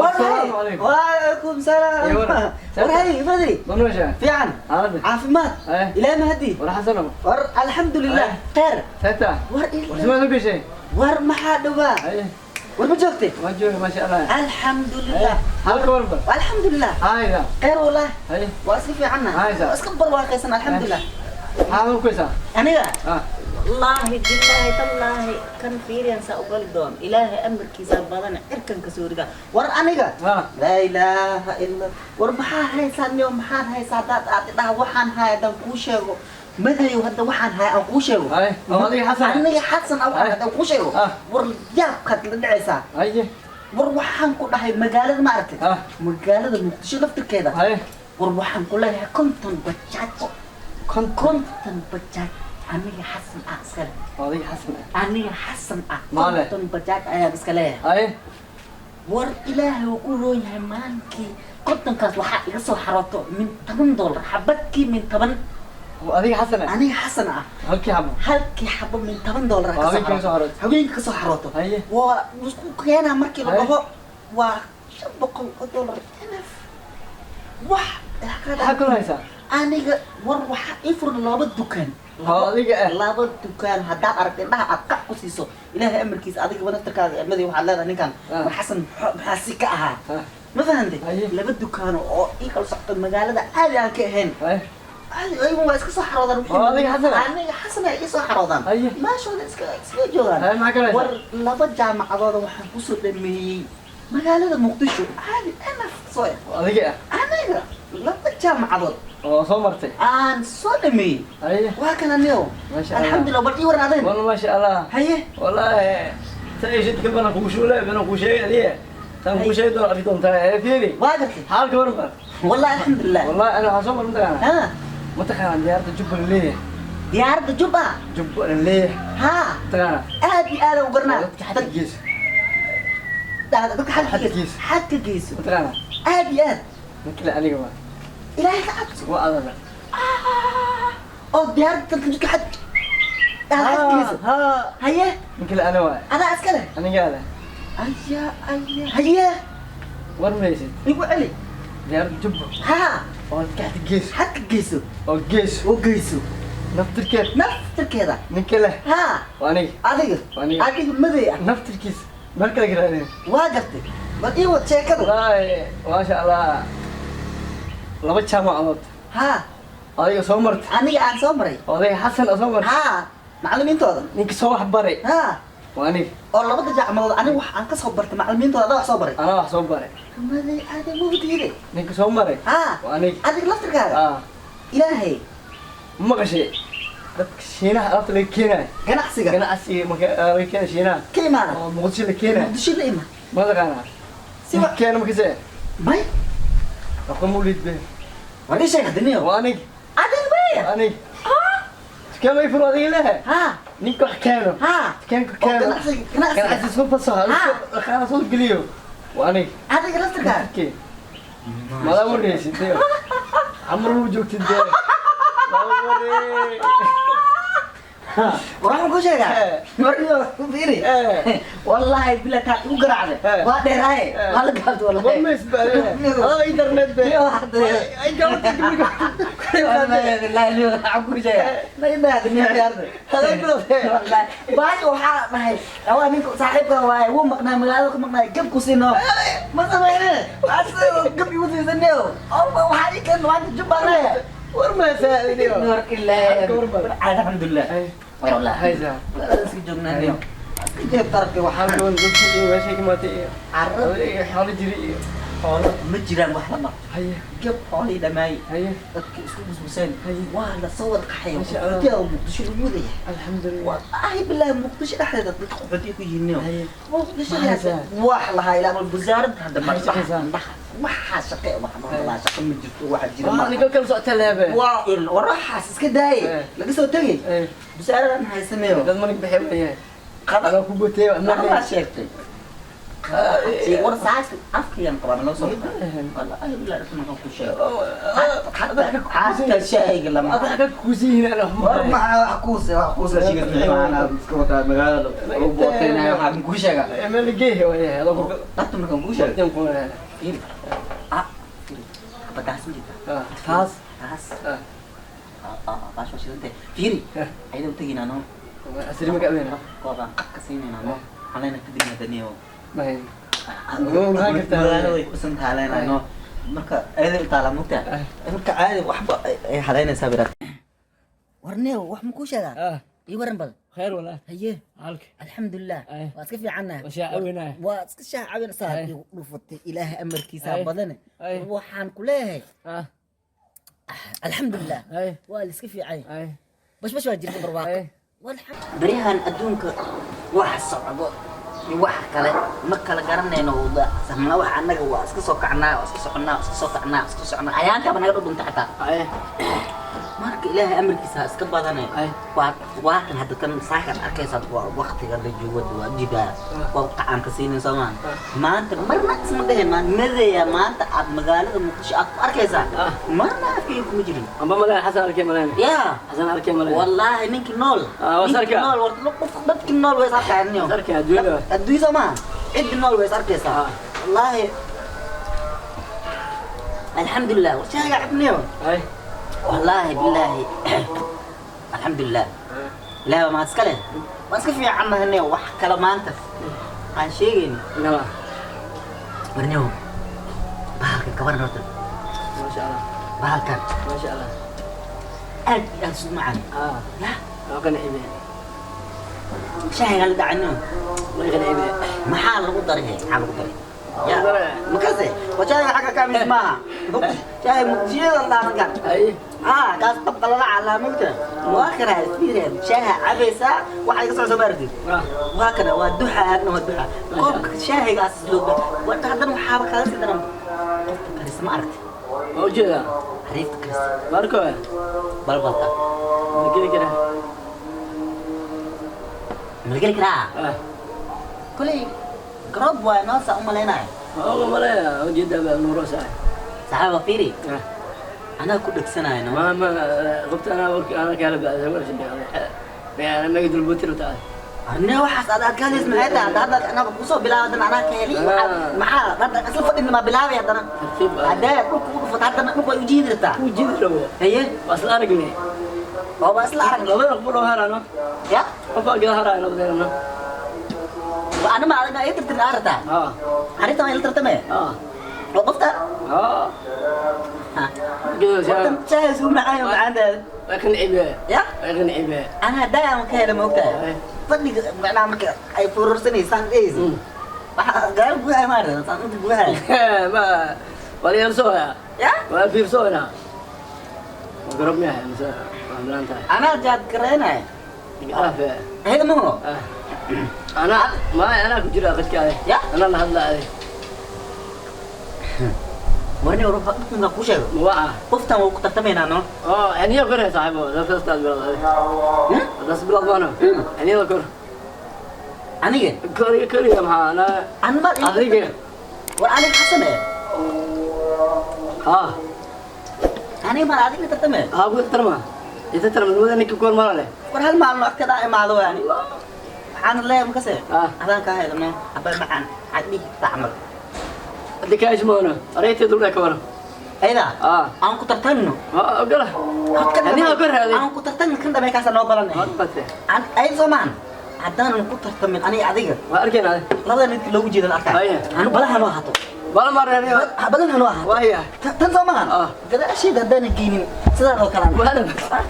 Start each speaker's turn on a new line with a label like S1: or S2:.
S1: Asalaamu calaykum.
S2: Waalaykum salaam.
S1: Iyo waran.
S2: War hay madri.
S1: Ma nooshahay?
S2: Fiican.
S1: Xaaladda?
S2: Caafimaad.
S1: Eh.
S2: Ilaahay mahadi.
S1: War Xasanow.
S2: War alxamdulilah.
S1: Eh.
S2: Khayr.
S1: Seeta.
S2: War
S1: War simaad u gashay?
S2: War maxaa dhawaa?
S1: Haye.
S2: War ma joogtay?
S1: Waan jooga, maasha Allah.
S2: Alxamdulilah.
S1: Halka warba.
S2: Alxamdulilah.
S1: Hayda.
S2: Khayr wallah.
S1: Haye.
S2: Waa iska fiicanna.
S1: Haysa.
S2: Waa iska barwaaqaysan, alxamdulilah.
S1: Maxaad u kaysaa?
S2: Aniga?
S1: Ah.
S2: Wallaahi billaahi tallaahi kan fiiriyan saa ugali doon, Ilaahay amarkiisa badan cirkan ka soo riga. War aniga
S1: Ah.
S2: laa ilaaha illa. War maxaa haysaa niyo? Maxaad haysaa haddaad aad idhaha waxaan haya haddaan kuu sheego madayow, hadda waxaan haya aan kuu sheego.
S1: Haye. Oo adiga Xasan.
S2: Aniga Xasan ah, waxaan
S1: Haye.
S2: haddaan kuu sheego.
S1: Ah.
S2: War yaabkaad la dhacaysaa.
S1: Haye.
S2: War waxaan ku dhahay magaalada, ma aragtay?
S1: Ah.
S2: Magaalada Muqdisho laftirkeeda.
S1: Haye.
S2: War waxaan ku leeyahay 50 bajaaj.
S1: 50?
S2: 50 bajaaj aniga Xasan ah iskale.
S1: Oo adiga Xasan.
S2: Aniga Xasan ah.
S1: Maale.
S2: 50 bajaaj ayaan iska leeyahay.
S1: Haye.
S2: War Ilaahay uu ku roon yahay, maalinkii 50kaas waxaa iga soo xarooto min $10 xabadkii, min 10.
S1: Oo adiga Xasan.
S2: Aniga Xasan ah.
S1: Halkii xabo.
S2: Halkii xabo min $10
S1: Oo
S2: ka
S1: habeenkii ka soo xarooto.
S2: Habeenkii ka soo xarooto.
S1: Haye.
S2: Waa isku keenaa markii la
S1: Haye.
S2: dhaho waa $500 nf wax.
S1: Maxaa kaloo haysaa?
S2: Aniga war waxaa ii furan laba dukaan.
S1: Oo adiga ah.
S2: Laba dukaan haddaad aragto, indhaha aad qac ku siiso. Ilaahay amarkiisa, adiga naftarkaaga ilmadii waxaad leedahay ninkan
S1: Ah.
S2: war Xasan maxaa si ka ahaa?
S1: Ah.
S2: Ma fahantay?
S1: Haye.
S2: Laba dukaan oo ii kala socto magaalada caadi aan ka ahayn.
S1: Haye.
S2: Caadi ayagu waa iska soo xaroodaan.
S1: Oo adiga Xasan ah?
S2: Aniga Xasan ay ii soo xaroodaan.
S1: Haye.
S2: Meeshooda iska joogaan.
S1: Haye, maxaa kaloo haysaa?
S2: War laba jaamacadooda waxaan kusoo dhameeyey magaalada Muqdisho, caadi nf soo
S1: Oo adiga ah.
S2: Aniga laba jaamacadood
S1: Oo soo martay.
S2: aan soo dhameeyey.
S1: Haye.
S2: Waa kan anigo.
S1: Maasha Allah.
S2: Alxamdulilah. Bal ii waran adin.
S1: Wallah maasha Allah.
S2: Haye.
S1: Wallahi tan ay shidka bana kugu shuulay bana kugu sheegay adiga. Tan kugu sheegi doon arki doontaa ee fiiri.
S2: Waa gartay.
S1: Xaalka warba.
S2: Wallahi alxamdulilah.
S1: Wallahi ana waxaan soo maray mataqaanaa.
S2: Ha.
S1: Mataqaanaa diyaaradda Jubba la leeyahay.
S2: Diyaaradda Jubba.
S1: Jubba la leeyahay.
S2: Ha.
S1: Mataqaanaa.
S2: Aad iyo aad u garanaa.
S1: Dadka xadka geyso.
S2: Dadka xadka
S1: Xadka
S2: geyso.
S1: geyso.
S2: Xadka geyso.
S1: Mataqaanaa.
S2: Aad iyo aad.
S1: Ninkale aniga waa.
S2: Ilaahay ka cabso.
S1: Waa adada.
S2: Oo diyaaradda dadka jidka xadka geyso.
S1: Ha.
S2: Haye.
S1: Ninkale ana waa.
S2: Adaa iska leh.
S1: Aniga leh.
S2: Aya aya, haye.
S1: War maysid.
S2: Igu celi.
S1: Diyaaradda Jubba.
S2: Ha.
S1: Oo dadka xadka geyso.
S2: Xadka geyso.
S1: Oo geyso.
S2: Oo geyso.
S1: Naftirkeed.
S2: Naftirkeeda.
S1: Ninkale.
S2: Ha.
S1: Waa aniga.
S2: Adiga.
S1: Waa aniga.
S2: Adiga maday ah.
S1: Naftirkiis. Meel kale garaadeen.
S2: Waa gartay. Bal ii wad sheekada.
S1: Wallaahi maasha Allah. Laba jaamacadood.
S2: Ha.
S1: Adiga soo martay.
S2: Aniga aan soo maray.
S1: Oo adiga Xasan soo martay.
S2: Ha, macallimiintooda.
S1: Ninka soo wax baray.
S2: Ha.
S1: Waa aniga.
S2: Oo labada jaamacadood aniga wax aan ka soo bartay macallimiintooda, adaa wax soo baray.
S1: Anaa wax soo baray.
S2: Maday aada ma diiday.
S1: Ninka soo maray.
S2: Ha.
S1: Waa aniga.
S2: Adiga laftirkaaga.
S1: Ah.
S2: Ilaahay.
S1: Ma maqashay dadka Shiinaha alaabta laga keenayo.
S2: Ganacsiga.
S1: Ganacsiga marka laga keenayo Shiinaha.
S2: Ka imaada.
S1: Oo Muqdisho la keenayo.
S2: Muqdisho la ima.
S1: Ma taqaanaa?
S2: Si
S1: Ninka keena markase.
S2: May.
S1: Aqoon ma ulid be.
S2: War ii sheeg hadda niyo.
S1: Waa aniga.
S2: Adiga maya.
S1: Waa aniga. Dukaan way furo adiga lehe.
S2: Ha.
S1: Ninka wax keeno.
S2: Ha.
S1: Dukaanka
S2: oo
S1: keeno.
S2: Ganacsiga, ganacsiga.
S1: Ganacsi soo fasaxo.
S2: Ha.
S1: Dhaqaala soo geliyo. Waa aniga.
S2: Adiga laftirkaaga.
S1: Kee. Madaa wareysid dee. Camar ma joogtid dee. Madaa warey.
S2: War waxaan kuu sheegaa.
S1: Eh.
S2: War niyo fiiri.
S1: Eh.
S2: Wallaahi bilaa taa igu garaacday.
S1: Eh.
S2: Waa dheeraaye.
S1: Eh.
S2: Waa la gaabtay wallahi.
S1: War ma isbaadee. Adoo internet be.
S2: Niyo hadda.
S1: Ay gabadha guriga.
S2: Wallaahi billahi niyo waxaan kuu sheegaa. Naga daahda niyo ciyaarta.
S1: Adoo bilowday.
S2: Wallaahi. Baasha waxaa dhahay. Awaa ninka saaxiibka waaye wuu maqnaa, magaalada ka maqnaa, gab ku siino. Ma sameyne. Waxaa gab igu siisaneo. Oo waxaa ii keen maanta Jubbaland leeyahay.
S1: War ma saadiniyo.
S2: War ilaahay.
S1: War bal.
S2: Alxamdulilah.
S1: Ay.
S2: War wallaahi.
S1: Haysa.
S2: Magaalada iska joognaa niyo. Iska jeeb tarafki waxaa.
S1: Halka wan dadka iyo meeshay ka maatay iyo.
S2: Carro.
S1: Adiga xoolo jiri iyo.
S2: Xoolo ma jiraan wax la dhaqo.
S1: Haye.
S2: Gab xoolihii dhammaayey.
S1: Haye.
S2: Dadkii isku busbuseen.
S1: Haye.
S2: Waa la soo wada qaxay.
S1: Masha Allah.
S2: Qaxootiga oo Muqdisho lagu wadaya.
S1: Alxamdulillah.
S2: Wallaahi bilaahi Muqdisho dhexdeeda dadka qaxootiga ku yihiin.
S1: Haye.
S2: Muqdisho
S1: Maxay
S2: dhexdeeda wax lahaa ilaa wasaaradda hadda ma
S1: Maxay shaqaysaa?
S2: Waxaa shaqe wax ma lahaa, shaqo ma jirto, waxa jira
S1: Waa
S2: ma
S1: ninka kala socota leebe.
S2: Waa il war waxaas iska daayay.
S1: Eh.
S2: Laga soo tegay.
S1: Eh.
S2: Wasaaradan haysaneeyo.
S1: Dad manig bixi waayahay.
S2: Qada
S1: Adoo ku gotay
S2: qada sheegtay. War saas afkaygan qabaa ma loo soo wallaahi bilaa dhaqan ku sheego xataa shayga lama
S1: Adaa kuusiin.
S2: War maxaa wax kuuse wax kuuse sheegay macana iska wataa magaalada lagu bootaynayo waxaan kuu sheegaa.
S1: Meel geeh waaye adoo
S2: Dhabta markaan kuu sheego
S1: ku
S2: fiiri, ah, fiiri habadaas ma jirta.
S1: Taas.
S2: Taas.
S1: Ah.
S2: Baasho shidante fiiri. Ayada u tegaynaa no.
S1: Asri ma kacbeen.
S2: Koobaan qad ka siinaynaa no, waxaan leenahay kadibna daniyo.
S1: Mahay.
S2: Magaalada way ku dhisan tahay leenahay no. Marka ayada u taalaa mugtaa marka caadi waxba ay halaynaysaa biraad. Warneew, wax ma kuu sheegaa?
S1: Ah.
S2: Ii waran badan.
S1: Khayr walaa.
S2: Haye.
S1: Halka.
S2: Alxamdulilah.
S1: Ay.
S2: Waa iska fiicannahay.
S1: Waa shaah caweynaya.
S2: Waa iska shaah caweyn saa
S1: Ay.
S2: igu dhufatay Ilaahay amarkiisa
S1: Ay.
S2: badane.
S1: Ay.
S2: Waxaan ku leeyahay
S1: ah
S2: alxamdulilah.
S1: Ay.
S2: Waa la iska fiicay.
S1: Ay.
S2: Bashbash waa jirta barwaaqo.
S1: Ay.
S2: Baryahan adduunka wax socdo iyo wax kale ma kala garanayno. Samna wax annaga waa iska soo kacnaa, waa iska soconaa, waa iska soo kacnaa, waa iska soconaa, ayaantaaba naga dhudhunta xataa.
S1: Ay.
S2: Marka Ilaahay amarkiisa ha iska badane.
S1: Ay.
S2: Waa waatan hadda kan saakan arkaysaa, waa waqtiga la joogo, waa jidaa, waa qacaanka siinin soomaan. Maanta marna isma dhehen maan madeya maanta aad magaalada Muqdisho aad ku arkaysaa.
S1: Ah.
S2: Marna afkayga kuma jirin.
S1: Amba maleen Xasan arkay maleen.
S2: Yaa.
S1: Xasan arkay maleen.
S2: Wallaahi ninkii nool.
S1: Ah, waa is
S2: ninkii
S1: arkaa.
S2: nool warta qof dadkii nool way is arkayaan.
S1: Is arkaya, adduunyada.
S2: Adduunya soo maaha, ciddi nool way is arkaysaa.
S1: Ah.
S2: Wallaahi alxamdulilah, war shaaga cabniyo.
S1: Ay.
S2: Wallaahi bilaahi alxamdulilah, Ilaah baa mahad iska leh, waan iska fiicannahay. Wax kale maanta aan sheegayno.
S1: Inaba.
S2: Warniyow, bahalkan kabaran horta.
S1: Maasha Allah.
S2: Bahalkan.
S1: Maasha Allah.
S2: Aad iyo aad isu macaan.
S1: Ah.
S2: Ya.
S1: Waa qancibe.
S2: Shaahigan la dhacaniyo.
S1: Way qancibe.
S2: Maxaa lagu daray? Maxaa lagu daray?
S1: Lagu daray?
S2: Makase wajaaga xagga ka mid maaha shaahi Muqdishada la markaan.
S1: Ay.
S2: Ah, kaas dabka lala calaa mugta waa kana fiire shaaha cabaysaa waxa iga soo soo maartid.
S1: Ah.
S2: Waa kana, waa duxa aadna, waa duxa koobka shaahigaas loo wanta. Haddana waxaaba kaga sii daran qofka karis ma aragti.
S1: Waa ujeedaa.
S2: Xariifta karis.
S1: Marko.
S2: Balbalka.
S1: Ma geli karaa?
S2: Ma la geli karaa?
S1: Ah.
S2: Koley garoob waa noo saa u malaynayo.
S1: Waa uga maleeya ujeedaa baa nuuro saa.
S2: Saxaaba fiiri.
S1: Ah.
S2: Anaa ku dhegsanayno.
S1: Ma qofta anaa warka anaa kaala bacday war shaqeeya. Ana maga dulbuutir taa.
S2: Arne waxaas aad adkaanays maxay tahay? Hadda hadda anaba kusoo bilaaba haddana anaa ka heli. Maxaa hadda isla fadhina ma bilaabay haddana.
S1: Tartiib ah.
S2: Haddee dhulka u dhufato haddana dhulka way ujiidi rabtaa.
S1: Ujeedi rabo.
S2: Haye.
S1: Waa isla aragnay.
S2: Oo waa isla aragnay.
S1: Labada qof loo harano.
S2: Ya.
S1: Qof baa gada harayno badeerno.
S2: Waa anima adiga ay tartan aa rabtaa.
S1: Ah.
S2: Arrintan waa ila tartamaya.
S1: Ah.
S2: Oo qofta.
S1: Ah. Gada
S2: wartan
S1: saa.
S2: shaaha isugu macaan oo macaantaada.
S1: Way qancibe.
S2: Ya.
S1: Way qancibe.
S2: Anaa haddaa aan ka hela maogtahay.
S1: Ay.
S2: Fadhiga macnaha marka ay furursanaysaan dhehaysa. Waxa gaar gudaha ma aragta saan inta gudaha.
S1: Ma wala yarsoya.
S2: Ya.
S1: Waa fiirsoona. Ma garab miyahay mise waa milaan tahay?
S2: Anaa jaad garaynaya.
S1: Caafe.
S2: Ayada maho.
S1: Ah. Ana ma anaa ku jira qadka ay.
S2: Ya?
S1: Ana la hadlaa.
S2: Warni Europa dhulkan ku sheego.
S1: Ma waa.
S2: Qoftan waa ku tartamaynaa no.
S1: Oo, aniga kor saaxiibo, naftaas bilaad. Das bilaad maana. Aniga kor.
S2: Aniga.
S1: Kor kor ya maxaa ana.
S2: Anma.
S1: Adiga.
S2: War aniga Xasan eh.
S1: Ah.
S2: Aniga ma adiga tartamay.
S1: Ah, ku tartama. Inta tartama wada ninka kor marale.
S2: War hal maalin agteeda imaado waani. Waxaan leeyahay makase.
S1: Ah.
S2: Adaan ka helno abay macaan cadhi tacmal.
S1: Adika ismoona. Areyti dulka ka waran.
S2: Ayda.
S1: Ah.
S2: Aan ku tartanno.
S1: Ah, ogala.
S2: Kan
S1: Aniga kor haaday.
S2: Aan ku tartanno kan dambe kaasa noo balan.
S1: Hormate.
S2: Aan ay soomaan. Haddaanan ku tartamin aniga adiga.
S1: Waa arkaynaa.
S2: Labada midkii loogu jeedan arkaa.
S1: Haya.
S2: Anu balaha noo hato.
S1: Bala marreeyo.
S2: Balaha noo hato.
S1: Waaya.
S2: Tan soomaan.
S1: Ah.
S2: Gadaasheeda haddaanan geynin sidaan oo kale.
S1: Waa.